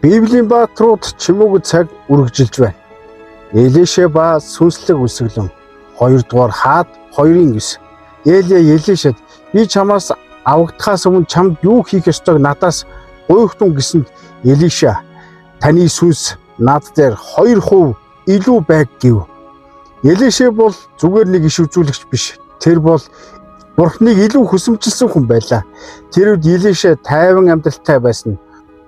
Библийн бааtruуд чимээгүй цаг үргэлжилж байна. Элиша ба сүнслэг өлсгөлэн 2 дугаар хаад 2:9. Элия Элишад би чамаас авагдахаас өмнө чамд юу хийх ёстойг надаас гуйх тун гэсэнд Элиша таны сүнс над дээр 2% илүү байг гэв. Элиша бол зүгээр нэг иш үзүүлэгч биш. Тэр бол Бурхныг илүү хүсэмжилсэн хүн байлаа. Тэр үед Элиша тайван амьдралтай байсан.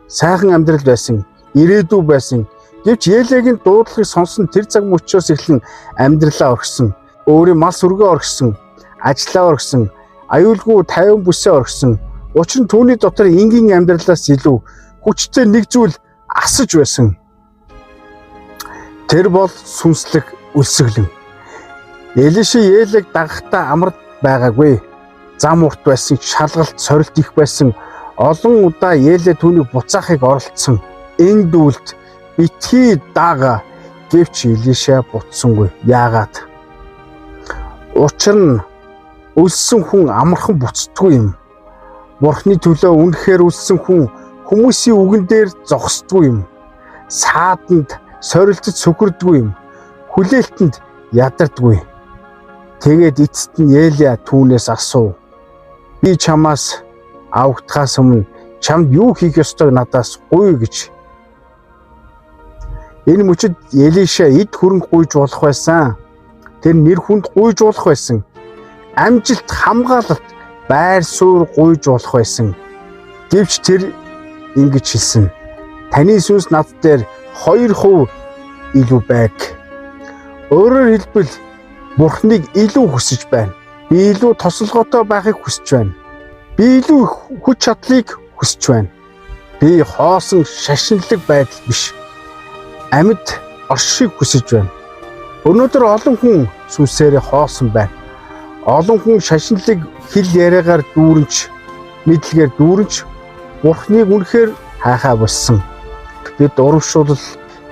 Сайхан амьдрал байсан. Ирээдүй байсан. Гэвч Елегийн дуудлагыг сонсон тэр цаг мөчөөс эхлэн амьдралаа орхисон. Өөрийн мал сүргээ орхисон, ажлаа орхисон, аюулгүй тайван бүсээ орхисон. Учир нь түүний дотор энгийн амьдралаас илүү хүчтэй нэг зүйл асаж байсан. Тэр бол сүнслэг өлсгөлэн. Элиша Елег дагахдаа амар байгаагүй. Зам урт байсан, шалгалт, сорилт их байсан. Олон удаа Еле түүнийг буцаахыг оролдсон. Энэ дүүлт битгий дага гэвч Элиша буцсангүй. Яагаад? Учир нь өлссөн хүн амархан буцдаггүй юм. Бурхны төлөө үнэхээр өлссөн хүн хүмүүсийн үгэн дээр зогсдгүй юм. Сааданд сорилтод сөхөрдгүй юм. Хүлээлтэнд ядардгүй. Тэгээд эцэст нь Елия түүнээс асуув. Би чамаас авагдахаас өмнө чамд юу хийх ёстойг надаас гуй гэж. Энэ мөчид Елиша эд хөрөнгө гуйж болох байсан. Тэр нэр хүнд гуйж болох байсан. Амжилт, хамгаалалт, байр суурь гуйж болох байсан. Гэвч тэр ингэж хэлсэн. Таны сүнс над дээр 2% илүү байг. Өөрөөр хэлбэл Бурхныг илүү хүсэж байна. Би илүү тослогоотой байхыг хүсэж байна. Би илүү их хүч чадлыг хүсэж байна. Би хоосон шашинлаг байдал биш. Амьд оршихыг хүсэж байна. Өнөөдөр олон хүн сүнсээрээ хоосон байна. Олон хүн шашинлаг хэл яриагаар дүүрэнч, мэдлэгээр дүүрэнч Бурхныг үнэхээр хайхаа болсон. Бид урамшуулал,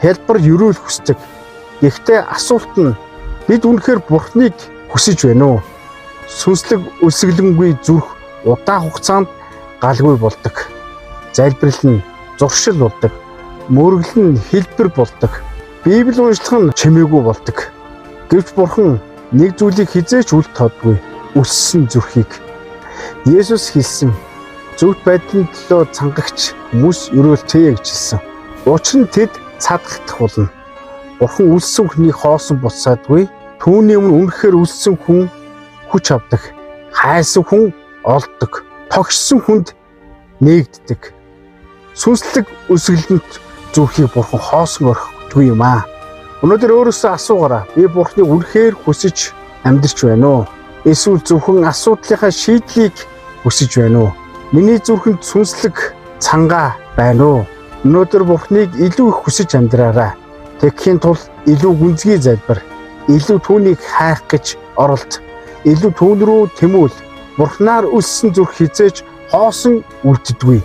хялбар ерөөл хүсдэг. Гэхдээ асуулт нь бид үнэхээр Бурхныг хүсэж байна уу? Сүнслэг өлсгөлөнгүй зүрх удаан хугацаанд галгүй болдог. Залбирал нь зуршил болдог. Мөргөл нь хэлбэр болдог. Библи уншлах нь чимээгүй болдог. Гэвч Бурхан нэг зүйлийг хэзээ ч үл тоодгүй. Өлссөн зүрхийг. Есүс хэлсэн: Зөвхт байдлын төлөө цангагч хүмүүс ерөөлтэй гэж хэлсэн. Учир нь тэд цадгагдах болно. Бурхан өлссөн хүний хоосон буцаадгүй. Түүний өмнө үнэхээр өлссөн хүн хүч авдаг. Хайсан хүн олдог. Тогшсон хүнд нээгддэг. Сүнслэг өлсгөлөнт зүрхийг Бурхан хоосон орхихгүй юм аа. Өнөөдөр өөрөөсөө асуугаарай. Би Бурханыг үнэхээр хүсэж амьдарч байна уу? Эсвэл зөвхөн асуудлынхаа шийдлийг хүсэж байна уу? Миний зүрхэнд сүнслэг цангаа байна уу? Өнөөдөр Бурханыг илүү их хүсэж амьдраарай. Тэгэхийн тулд илүү гүнзгий залбир, илүү түүнийг хайх гэж оролд, илүү түүн рүү тэмүүл. Бурханаар өлссөн зүрх хэзээ ч хоосон үлддэггүй.